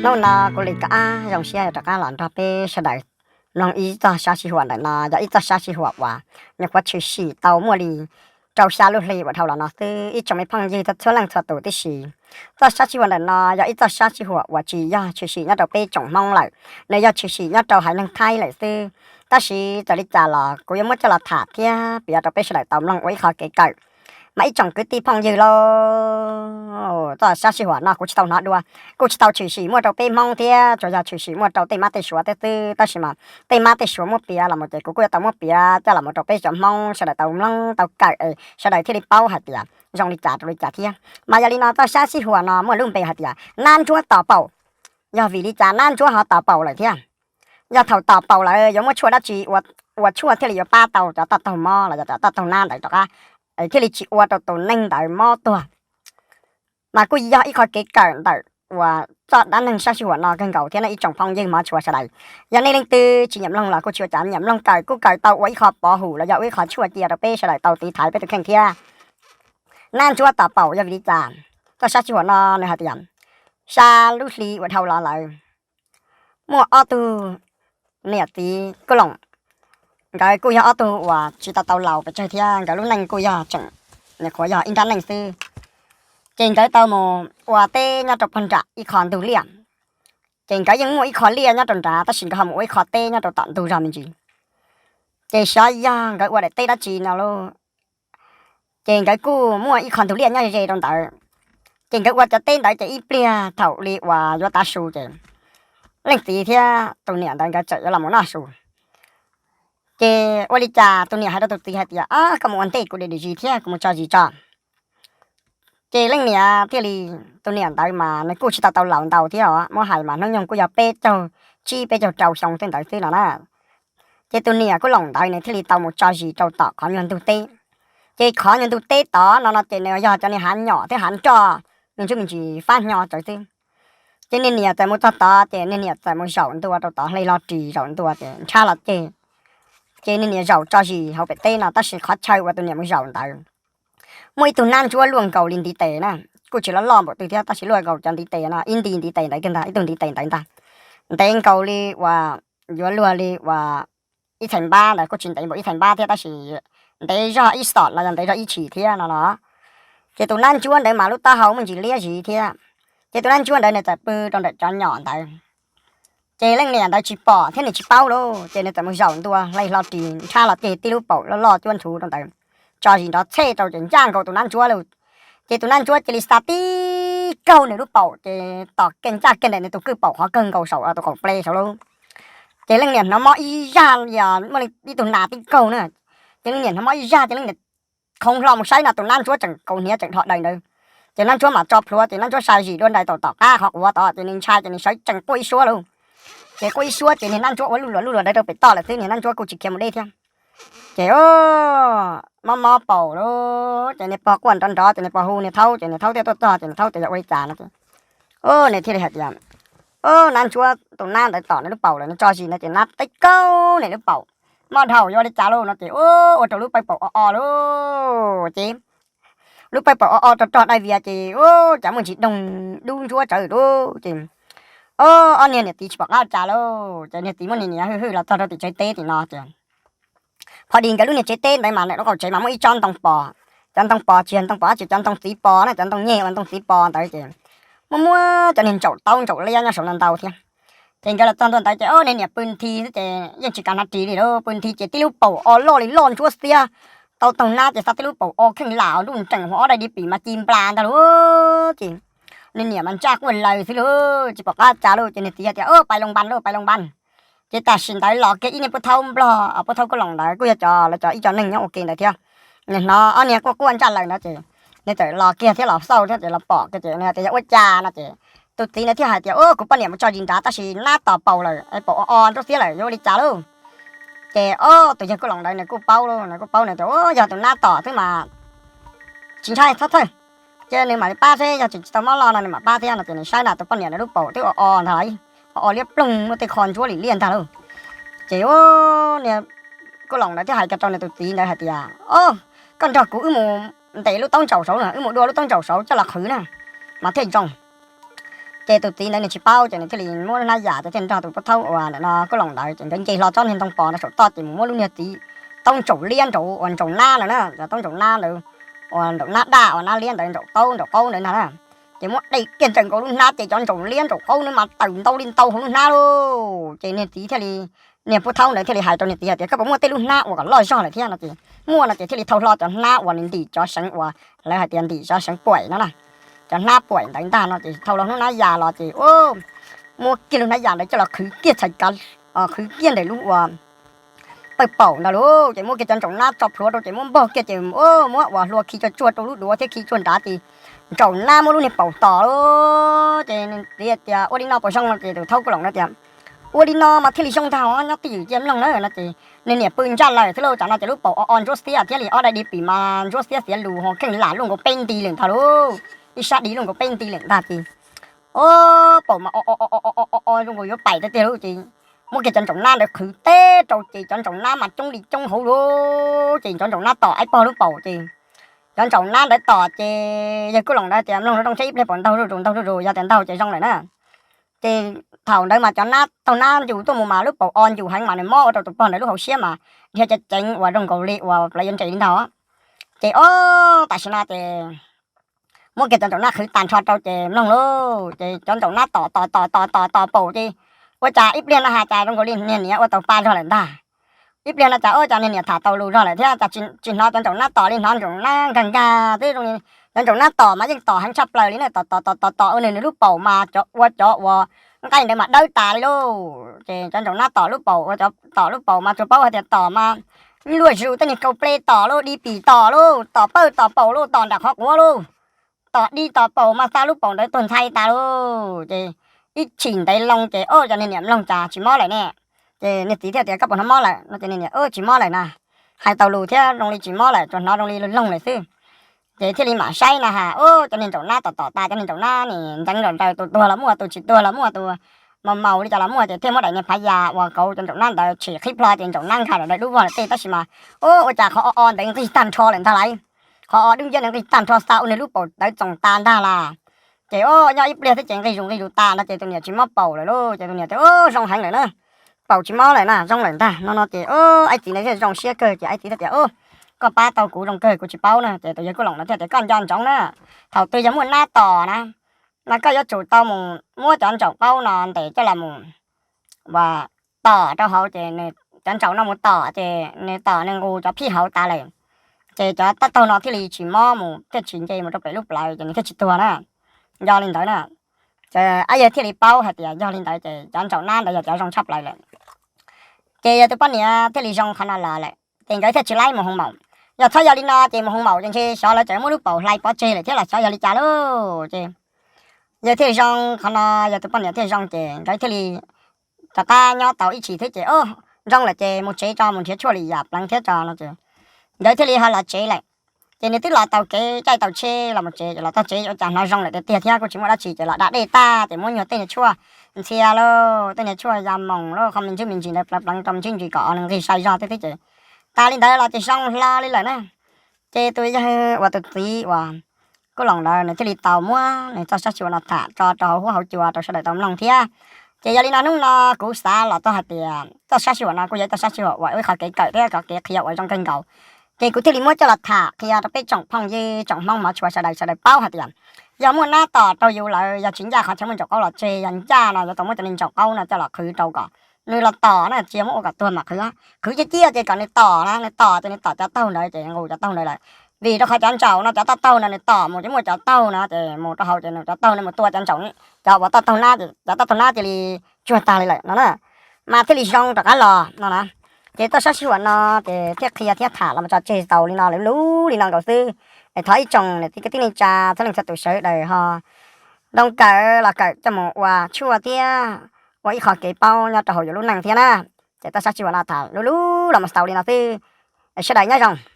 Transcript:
Hnub no kuv li kab zoo siab rov qab los nrog peb sawv daws mloog ib txoj sab sij huam ntawm no. Yog ib txoj sab sij huam uas nyuam qhuav tshwm sim tau muaj li rau xya lub hli uas dhau los no xwb ib tsoom me phooj ywg txhua leej txhua tus tib si. Txoj sab sij huam ntawm no yog ib txoj sab sij huam uas tsis yog tshwm sim nyob rau peb tsoom Hmoob lawm, nws yog tshwm sim nyob rau haiv neeg Thaib lawm xwb. Tab sis txawm li cas los kuv yuav muab coj los tham thiab piav rau peb sawv daws tau mloog ua ib qho kev kawm. Mas ib tsoom kwv tij phooj ywg lauj, txoj sab sij huam no kuv tsis tau hnov dua, kuj tsis tau tshwm sim muaj rau peb Hmoob thiab, tsuas yog tshwm sim muaj rau tej mab tej suav thiab xwb. Tab sis mas tej mab tej suav muab piav los mus ces kuv kuj yuav tau muab piav coj los mus rau peb cov Hmoob sawv daws tau mloog tau kawm es sawv daws thiaj li paub hais tias zoo li cas rau li cas thiab. Mas yog li no txoj sab sij huam no muaj lub npe hais tias nab ntsuab tos paum. Yog vim li cas nab ntsuab ho tos paum lawm thiab? Yog thaum tos paum lawm yuav muab tshuaj dab tsi ua tshuaj thiaj li yuav pab tau cov toj taug mob los yog cov toj taug nab ntawd rov qab, thiaj li tsis ua rau tus neeg ntawd mob tuag? Mas kuj yog ib qho kev kawm ntawm uas txoj dab neeg sab sij huam no kawg nkaus thiab nej ib tsoom phooj ywg mov tshua sawv daws. Yog nej leej twg tsis nyiam mloog los kuj tsis ua cas, nyiam mloog kawm kuj kawm tau ua ib qho pov hum los yog ua ib qho tshuaj cia rau peb sawv daws tau tiv thaiv peb tus kheej thiab. Nab ntsuab tos paum yog vim li cas? Txoj sab sij huam no nws hais tias xya lub hli uas dhau los lawm, muaj ob tug niam txiv kuj loom, nkawd kuj yog ob tug uas tsis tau tau laus pes tsawg thiab nkawd lub neej kuj yog tseem nyuam qhuav yog ib nrab neej xwb. Ces nkawd tau mus ua teb nyob rau pog nram ib qho ntug liaj. Ces nkawd yeej muaj ib qho liaj nyob rau nrad tab sis nkawd ho mus ua ib qho teb nyob rau tom ntug zog me ntsis. Ces xyov yog nkawd ua daim teb dab tsi no lauj, ces nkawd kuj muaj ib qho ntug liaj nyob ze ze rau ntawd. Ces nkawd ua cov teb ntawd ces ib pliag thaum li uas yuav tav su ces leej txiv thiab tus niam ntawd nkawd txawm yuav los mus noj su. Ces ua li cas tus niam hais rau tus txiv hais tias, Koj mus ua ntej kuv dam dam zis thiab kuv mus tso zis tso. Ces leej niam thiaj li, tus niam ntawd mas nws kuj tsis tau tau laus ntau thiab os, muab hais mas hnub nyoog kuj yog peb caug tsib peb caug rau xyoo tej ntawd xwb no na. Ces tus niam kuj loom ntawd nws thiaj li tau mus tso zis rau tom qhov nyuag ntug teb. Ces qhov nyuag ntug teb tod no no ces nws yog cov niag hav nyom thiab hav nroj me ntsuj me ntsis fab hnyo tsawv xwb. Ces niag niam txawm mus txog tod ces niag niam txawm mus zaum ntua rau tod hle hlo ris zaum ntua ces nrhab los ceg. Ces niag niam zaum tso zis hauv pem teb no tab sis qhov chaw uas tus niam mus zaum ntawd muaj ib tug nab ntsuab luaj nkaus li ntiv tes na, kuj tsis loj loj npaum twg thiab tab sis luaj nkaus cov ntiv tes no ib nti ntiv tes ntawd kiag ntag, ib tug ntiv tes ntawd ntag. Ntev nkaus li uas yuav luag li uas ib txhais npab ntawd, kuj tsis ntev npaum ib txhais npab thiab tab sis ntev zog ib xom los yog ntev zog ib tshim thiab no no. Ces tus nab ntsuab ntawd mas lub taub hau muaj ntsis liab ziv thiab. Ces tus nab ntsuab ntawd nws txawm pw rau ntawm cov nyom ntawd. Ces leej niam ntawd tsis pom thiab nws tsis paub lauj, ces nws txawm mus zaum ntua hle hlo ris nrhab los ceg tib lub paum loj loj cuab ntshuv rau ntawd, tso zis nrov txhej rau ces ncaj nkaus tus nab ntsuab lauj. Ces tus nab ntsuab cia li xa tib kaug nws lub paum ces tom kev ncaj kiag ntawm nws tus kwj paum qhov kawg nkaus saum tus qaum ple saud lauj. Ces leej niam hnov mob ib zaj, yog muaj ib tug nas tib kaug na, ces leej niam hnov mob ib zaj ces leej niam khoov hlo mus saib no tus nab ntsuab tseem kaus hniav tseem dhos daws ntawd. Ces nab ntsuab mam tso plhuav ces nab ntsuab sai zis dua ntais tom tom qab qhov quav tod ces nws ntshai ces nws sawv tsees quaj ib suab lauj. Ces quaj ib suab ces niag nab ntsuab ua luj luas luj luas ntawd rau pem toj lawm xwb, niag nab ntsuab kuj tsis khiav mus deb thiab. Ces mob mob paum lauj, ces niag pog quaj nrov nrov ces niag pog hu niag thaub ces niag thaub thiaj tuaj txog ces niag thaub tias yog ua li cas no ces, o, nws thiaj li hais tias, o, nab ntsuab tus nab ntawd tom nws lub paum lawm, nws tso zis no ces nab tib kaug nws lub paum, mob dhau yuav ua li cas lauj no ces, o, ua rau lub pawg paum o o lauj. Ces lub pawg paum o o rog rog dai vias ces, o, cas muaj ntsis doog dub ntsuab tsawv lauj. Ces, o, ob niag niam txiv tsis pom qab ua cas lauj, ces niag txiv muab niag niam hwj hwj los txog rau tim tsev teb tim no ces Pho dis nkawd lub niag tsev teb ntawd mas ntawm lub qaum tsev mas muaj ib tsob ntoo pos. Cov ntoo pos tsis yog ntoo pos dab tsi, cov ntoo txiv pos na, cov ntoo nyeg ua ntoo txiv pos ntawd ces muaj muab cov niag ntsaum taub ntsaum liab nyob saum no ntau thiab. Ces nkawd los txog ntua ntawd ces o, niag niam pw nthi xwb ces yeej tsis kav hnav ris li lauj, pw nthi ces tib lub paum o loj li loj ntsuab xiab, tau taug nab ces xa tib lub paum o kheej lam nruj nreem hu ob daim di pim mas ci nplas ntag lauj. Ces niag niam mas ntsaj quaj laws xwb lauj, tsis pom qab cas lauj, ces niag txiv hais tias, Pais loos npas lauj, pais loos npas. Ces tam sim ntawd los kiag ib niag pub thaub nplog, pub thaub kuj loos ntawd kuj yog cov lawv cov ib co neeg nyob ua ke ntawd thiab. Nws hnov ob niag quaj quaj ntsaj laws ntawd ces nws txawm los kiag thiab los xauj thiab ces los pom kiag ces nws hais tias yog ua cas no ces tus txiv ntawd thiaj hais tias, U, kuv poj niam mus tso zis nrad tab sis nab tom paum lawm, paum o o nruab xiab lawm, yuav ua li cas lauj? Ces o, tus yawg kuj loos ntawd nws kuj paub lauj, nws kuj paub, nws tias, U, yog tus nab tom xwb mas tsis ntshai, txhob txhawj, cia nws mam li pab seb, yog tseem tsis tau mob loj no nws mam pab thiab no ces nws saib na tus poj niam nws lub paum twb o o ntag lauj, o o liab ploog muaj tej qho ntsuab lim liaj ntag lauj. Ces niag kuj loos ntawd thiaj hais kiag rau nws tus txiv ntawd hais tias, O, koj nrog kuv wb mus ntes lub taub ntsaum saud na, wb mus dua lub taub ntsaum saud coj los qhwv na mas thiaj zoo. Ces tus txiv ntawd nws tsis paub ces nws thiaj li muab lub hnab yam ces thiaj nrog tus pov thawj uas ntawm no Kub Loos ntawd ces nkawd nce hlo tsob niag ntoo pos rau saum toj ces mus muab lub niag txiv taub ntsaum liab nraud uas ntsaum nab ntawd na, cov taub ntsaum nab ntawd uas ntsaum nab daj uas nab liab ntawd ntsaum taub ntsaum qaub ntawd ntag na. Ces muab de kiag ntsaws nkaus lub hnab ces cov ntsaum liab ntsaum qaub ntawd mas tawm ntau li ntau hauv lub hnab lauj. Ces niag txiv thiaj li, niag pov thawj ntawd thiaj li hais rau niag txiv hais tias, koj puas muaj tej lub hnab uas kom loj zog lawm thiab no ces muaj no ces thiaj li thau hlo cov hnab uas nws ntim cov seev uas lawv hais tias ntim cov seev puaim no na, cov hnab puaim ntawd ntag no ces thau hlo lub hnab yam los ces muab kiag lub hnab yam ntawd coj los qhwv kiag txhais kav, qhwv kiag ntawm lub uas pawg paum ntawd lauj. Ces muab kiag cov ntsaum nab tso plhuav rau ces muab npog kiag ces muab uas hlua khi tsuag tsuag rau lub duav thiab khi tsuag nrad ces ntsaum nab muab lub niag paum tom lauj. Ces txiv tias, ua li no puas zoo no ces tus thawj Kub Loos na tias, ua li no mas thiaj li zoo ntag os, nyob twj ywm cia mloog na no ces niag niam pw ntsaj lawm thiab lauj. Tsam no ces lub paum o o ntsuab xiab thiab li ob daim di pim mas ntsuab xiab xiav lus ho kheej lam luaj nkaus peb nti lawm ntag lauj, ib sab di luaj nkaus peb nti lawm ntag ces o, paum mas o o o o o zoo nkaus yuav paim tiag tiag lauj. Ces muab kiag cov ntsaum nab ntawd qhwv teb rau ces cov ntsaum nab mas coob li coob hauv lauj. Ces cov ntsaum nab tom ib pog lub paum ces cov ntsaum nab ntawd tom ces yawg Kub Loos ntawd tias, mloog zoo zoo saib ib pliag puas ntaug zuj zus, ntaug zuj zus, yog tias ntaug ces zoo lawm na. Ces thaum ntawd mas cov nab taug nab ncus tuaj mus mas lub paum o ncus heev mas nws mob ua rau tus pog ntawd lub hauv siab mas dhia ceev ceev uas zoo nkaus li uas plawv yuav nres li ntag. Ces o, tam sim no ces muab kiag cov ntsaum nab qhwv tag nrho rau ces mloog lauj. Ces cov ntsaum nab tom tom tom tom tom tom paum ces ua cas ib pliag no has cas zoo nkaus li niag niam ua tau pa zog lawm ntag. Ib pliag no cas ua cas niag niam tham tau lus zog lawm thiab cas tsis hnov cov ntsaum nab tom li, hnov ntsaum nab nkag nkag xwb. Cov ntsaum nab tom mas yeej tom heev tshaj plaws li na, tom tom tom tom tom ua nws nws lub paum mas cov ua cov uas nqaij ntawd mas dawb tas li lauj. Ces cov ntsaum nab tom lub paum ua cov tom lub paum mas tsuas paub hais tias tom mas luaj zus tej niag kaus ples tom lauj, di pim tom lauj, tom pawg tom paum lauj, tom nram qhov quav lauj, tom di tom paum mas xa lub paum ntawd tuag ntxhai tas lauj. Ces ib chim ntev loo ces o, cov niag niam mloog cas tsis mob lawm ne. Ces niag txiv thiaj tias, koj puas hnov mob lawm no ces niag niam, tsis mob lawm na, hais tau lus thiab zoo li tsis mob lawm, tsuas hnov zoo li loog lawm xwb. Ces thiaj li mam saib na has, o, cov niag ntsaum nab tom tom tas, cov niag ntsaum nab nim ntxeev zom zaws, tus tuag los muaj, tus tsis tuag los muaj, tus maus maus li cas los muaj, ces thiaj muab daim niag phav yas uas kauv cov ntsaum nab ntawd tshim qhib plho ces ntsaum nab nkag zom zaws dub vog lawm tej tab sis mas o, ua cas qhov o o ntawd nqig tag nrho lawm ntag lauj. Qhov o dub nciab ntawd nqig tag nrho xa ua nws lub paum tawv txoos tas ntag lauj. Ces o, nyob ib pliag thiab ces nqig zus nqig zus tas no ces tus niam tsis mob paum lawm lauj. Ces tus niam tias, o, zoo heev lawm na, paum tsis mob lawm na, zoo lawm ntag no no ces o, ib txiv ntawd thiaj zoo siab kawg ces ib txiv thiaj tias, o, koj pab tau kuv zoo kawg, kuv tsis paub na. Ces tus yawg Kub Loos no thiaj tias, koj nco ntsoov na, thaum twg yog muaj nab tom na, mas koj yuav tsum tau mus muab cov ntsaum qaub no ntes coj los mus uas tom rau hauv ces cov ntsaum no mus tom ces nws tom nws nqus cov phij hauv tas lawm, ces cov taub taug no thiaj li tsis mob mus thiaj tsis nce mus rau pem lub plawv ces nws thiaj tsis tuag na. Yog li ntawd na, ces yawg thiaj li paub hais tias yog li ntawd ces cov ntsaum nab ntawd yog cov zoo tshaj plaws lawm. Ces yawg tus poj niam thiaj li zoo qhov no los lawm ces nkawd thiaj tsis laib mus hoo maum. Yog txhob yog li no ces mus hoo maum ces ntshe xyov lawv tseem muab lub paum hlais pov tseg lawm thiab los xyov yog li cas lauj. Ces yawg thiaj zoo qhov no, yawg tus poj niam thiaj zoo ces nkawd thiaj li rov qab nyob tau ib chim thiab ces o, zoo lawm ces mus tsev tso, mus nrhiav tshuaj li yam pleev thiab tso no ces nkawd thiaj li ho los tsev lawm. Ces nws twb los tau kev caij tau tsheb los mus tsev, los txog tsev ua cas hnov zoo lawm tiag tiag thiab kuj tsis muaj dab tsi ces los da dej tag ces muab nyuag tej niag tshuaj ntxhia lauj, tej niag tshuaj ya moos lauj, qhov me ntsis me ntsis ntawd pleev pleev rau me ntsis ntsis kom nws nqig sai zog thiab thiab ces tas li ntawd los ces zoo hlo li lawm na. Ces tus yawg uas tus txiv uas Kub Loos ntawd nws thiaj li tau muab nws txoj sab sij huam no tham tso rau hauv huab hauv cua rau sawv daws tau mloog thiab. Ces yog li no hnub no kuv xav los txog hais tias txoj sab sij huam no kuj yog ib txoj sab sij huam uas ib qhov kev kawm thiab qhov kev qhia uas zoo kawg nkaus. Ces kuv thiaj li muab coj los tham qhia rau peb tsoom phooj ywg tsoom Hmoob hmov tshua sawv daws sawv daws paub hais tias yog muaj nab tom rau yus lawm, yog tsis ncaj qhov chaw muaj ntsaum qaub los tseg, yog ncaj no yuav tau muab cov niag ntsaum qaub no coj los qhwv rau kom nws los tom na, tsis yog muab ua kom tuag mas qhwv, qhwv ciaj ciaj ces kom nws tom na, nws tom ces nws tom cov taug ntawd ces nqus cov taug ntawd lawm. Vim rau qhov cov ntsaum no cov taub taug no nws tom mus ces muaj cov taug no ces mus rau hauv ces nws cov taug no mus tua cov ntsaum, cov uas taub taug nab ces cov taub taug nab cia li tsuag tag li lawm no na, mas thiaj li zoo rov qab los no na. Ces txoj sab sij huam no ces thiaj qhia thiab tham los tso tseg tau li no, luv luv li no nkaus xwb. Es thov ib tsoom niam txiv kwv tij neej tsa txhua leej txhua tus sawv daws ho nrog kawm los kawm coj mus ua tshuaj thiab ua ib qho kev paub nyob rau hauv yus lub neej thiab na. Ces txoj sab sij huam no tham luv luv los mus xaus li no xwb. Sawv daws nyob zoo.